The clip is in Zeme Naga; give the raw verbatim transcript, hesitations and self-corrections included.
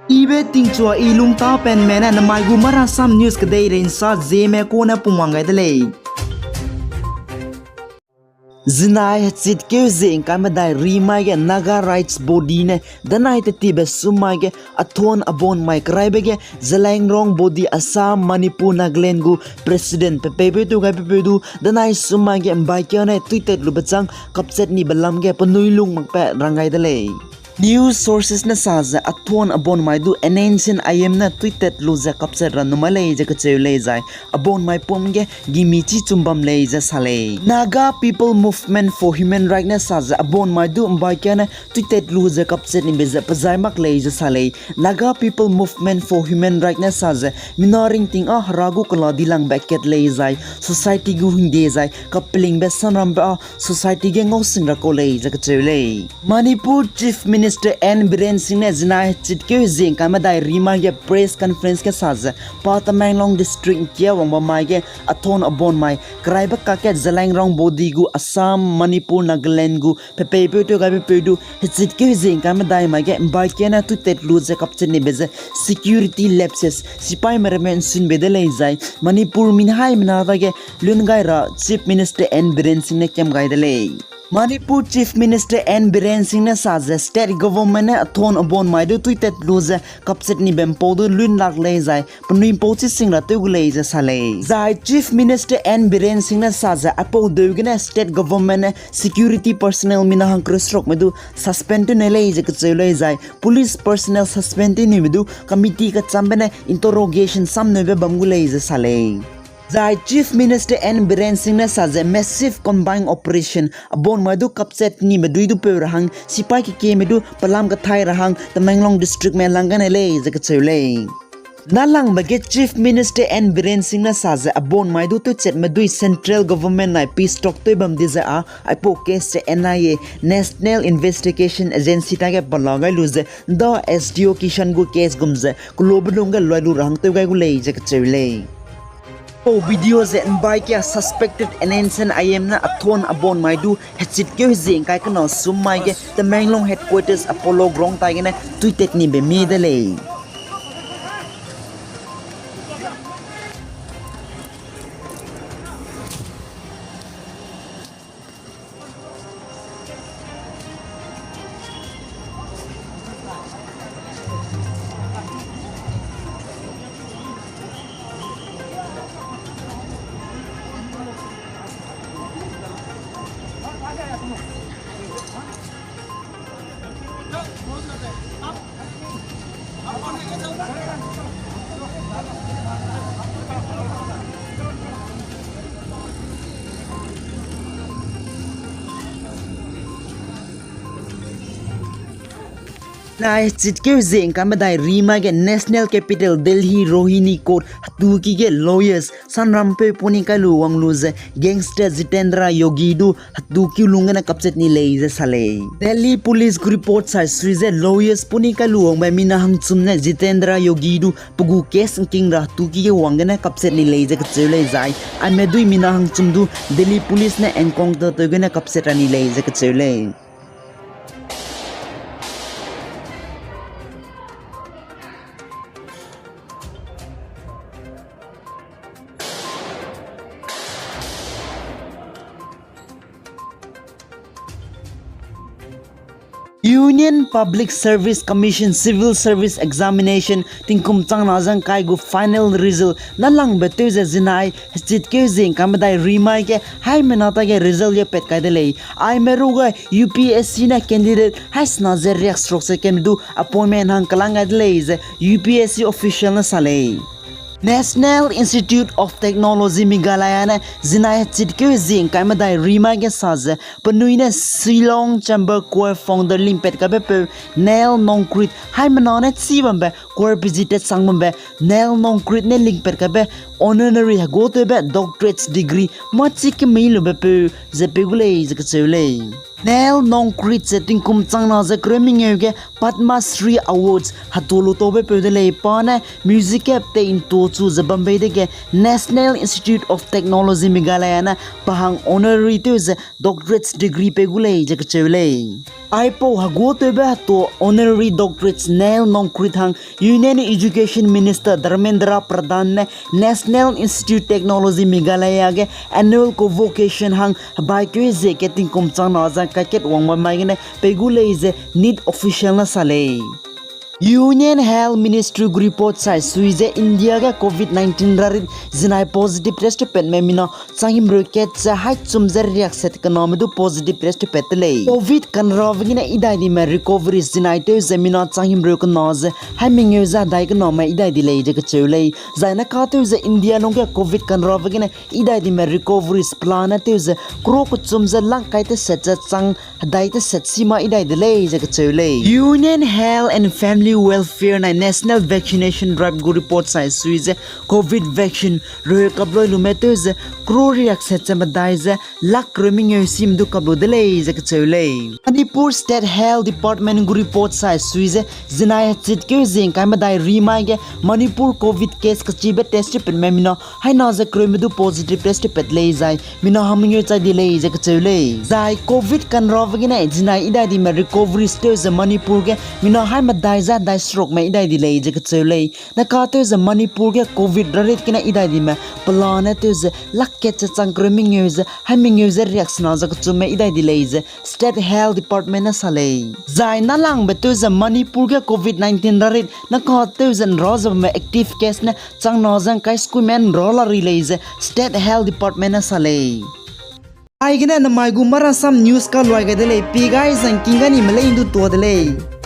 Ibe tingchua i lungtapenme ne namai gu Marasam News kedeirei nsa Zeme kune pungwang gai de lei. Zinai hechitkeu zie ngkai medai rimai ge Naga Rights Body ne danai tetibe summai ge Athon Abonmai keraibe ge Zeliangrong Body Assam, Manipur, Nagaland gu President pepeipeu tew gaipeu du danai summai ge mbaikia ne tuitat lube chang kapchat nibe lam ge penui lung makbe rang gai de lei. News sources ne sa ze Athon Abonmai du N S C N I M ne tuitat lu ze kapchat ra numai lei ze kacheu lei zai Abonmai pum ge gimi chi chum bam lei ze sa lei. Naga People Movement for Human Rights ne sa ze Abonmai du mbaikia ne tuitat lu ze kapchat nibe ze pezai mak lei ze sa lei. Naga People Movement for Human Rights ne sa ze mina ringting â hera gu kela dilangbe kat lei zai society gu hingde zai kapelingbe sanrambe â society ge ngau sing ra kau lei ze kacheu lei. Manipur Chief Minister N Biren Singh ne zinai hechitkeu zie ngkai medai rimai ge press conference ge sa ze pa Tamenglong District ngkia wang bam mai ge Athon Abonmai keraibe kakge Zeliangrong Body gu Assam, Manipur, Nagaland gu pepeipeu tew gaipeu du hechitkeu zie ngkai medai mai ge mbaikia ne tuitat lu ze kapchat nibe ze security lapses sipaime ramme nsunbe de lei zai Manipur min haimena dage lun gai ra Chief Minister N Biren Singh ne kiam gai de lei. Manipur Chief Minister N Biren Singh ne sa ze state government ne Athon Abonmai du tuitat lu ze kapchat nibe mpau du lun lak lei zai penui mpau chi sing ra tew gu lei ze sa lei. Zai Chief Minister N Biren Singh ne sa ze aipau deu gene state government ne security personnel mina hang kereu serukme du suspend tew ne lei ze kacheu lei zai police personnel suspend tew nuime du committee kachambe ne interrogation samneube bam gu lei ze sa lei. Zai Chief Minister N Biren Singh ne sa ze massive combined operation Abonmai du kapchat nibe dui du peu ra hang sipai kekieme du pelam kathai ra hang Tamenglong District me lang gane lei ze kacheu lei. Nalangbe ge Chief Minister N Biren Singh ne sa ze Abonmai du tewchatme dui central government nai peace talk tew bam di ze â aipau case ze N I A, National Investigation Agency tage pela gai lu ze nda S D O Kishan gu case gum ze kelabe lungge luai lu ra hang tew gai gu lei ze kacheu lei. Pau video ze mbaikia suspected N S C N I M ne Athon Abonmai du hechitkeu hezie ngkai kena summai ge Tamenglong headquarters Apollo Ground tai gene tuitat nibe mie de lei. Nai hechitkeu hezie ngkai medai rimai ge National Capital Delhi Rohini Court hetuki ge lawyers sanrampeu puni kai lu wang lu ze gangster Jitendra Yogi du hetuki lung gene kapchat ni lei ze sa lei. Delhi Police gu report sai sui ze lawyers puni kai lu wangbe mina hangchum ne Jitendra Yogi du pe gu case ngking ra hetuki ge wang gene kapchat ni lei ze kacheu lei zai aime dui mina hangchum du Delhi Police ne encounter tew gene kapchat ra ni lei ze kacheu lei. Union Public Service Commission Civil Service Examination tingkum changna ze ngkai gu final result nalangbe tew ze zinai hechitkeu hezie ngkai medai rimai ge haimena tage result ge pat kai de lei. Aime ruge U P S C ne candidate haisena ze riakseruk ze kemdu appointment hang kelang gai de lei ze U P S C official ne sa lei. National Institute of Technology Meghalaya ne zinai hechitkeu hezie ngkai medai rimai ge sa ze penui ne Shillong Chamber Choir founder lingpat kaibe peu Neil Nongkrit haimena ne chî bambe choir pezi tat sang bambe Neil Nongkrit ne lingpat kaibe honorary hegotewbe doctorate degree mâ chi kemei lube peu ze pe gu lei ze kacheu lei. Neil Nongkrit ze tingkum changna ze kereu mengeu ge Padma Shri Awards hetu lu taube peu de lei. Pa ne music ge tei ntu chu ze bam bei dege National Institute of Technology Meghalaya ne pa hang honorary tew ze doctorate degree pei gu lei ze kacheu lei. Aipau heguteube hetu honorary doctorate Neil Nongkrit hang Union Education Minister Dharmendra Pradhan ne National Institute Technology Meghalaya ge annual convocation hang hebaikeu zie ge tingkum chang na ze kaiket wang bam mai gene pei gu lei ze NIT official ne sa lei. Union Health Ministry gu report sai sui ze India ge covid nineteen rarit zinai positive test tewpatme mina chang himreu kat ze haî chum ze riakset kename du positive test tewpat de lei. Covid kanrave gene idai dime recovery zinai tew ze mina chang himreu kena ze haî mengeu ze hedai kename idai di lei ze kacheu lei. Zai ne katew ze India lungge covid kanrave gene idai dime recoveries plan ne tew ze crore kechum ze lak kai teset ze chang hedai teset si ma idai de lei ze kacheu lei. Union Health and Family Welfare nai National Vaccination Drive gu report sai sui ze covid vaccine reu kaploi lume tew ze crore riakset ze medai ze lak reu mengeu sim du kaplu de lei ze kacheu lei. Manipur State Health Department gu report sai sui ze zinai hechitkeu zing kai medai ri mai ge Manipur covid case kachibe test tewpatme mina haî na ze kereume du positive test tewpat lei zai mina hang mengeu chai di lei ze kacheu lei. Zai covid kanrave gene zinai idai dime recoveries tew ze Manipur ge mina haî medai ze hedai serukme idai di lei ze kacheu lei. Ne katew ze Manipur ge covid rarit gene idai dime pelane tew ze lak kat ze chang kereu mengeu ze haî mengeu ze riaksena ze kechumme idai di lei ze State Health Department ne sa lei. Zai nalangbe tew ze Manipur ge covid nineteen rarit ne katew ze nra ze bamme active case ne chang na ze ngkai skuime nra la ri lei ze State Health Department ne sa lei. Aigene namai gu Marasam News kaluai gai de lei, pi gai zangking ga nime lei ndu tua de lei.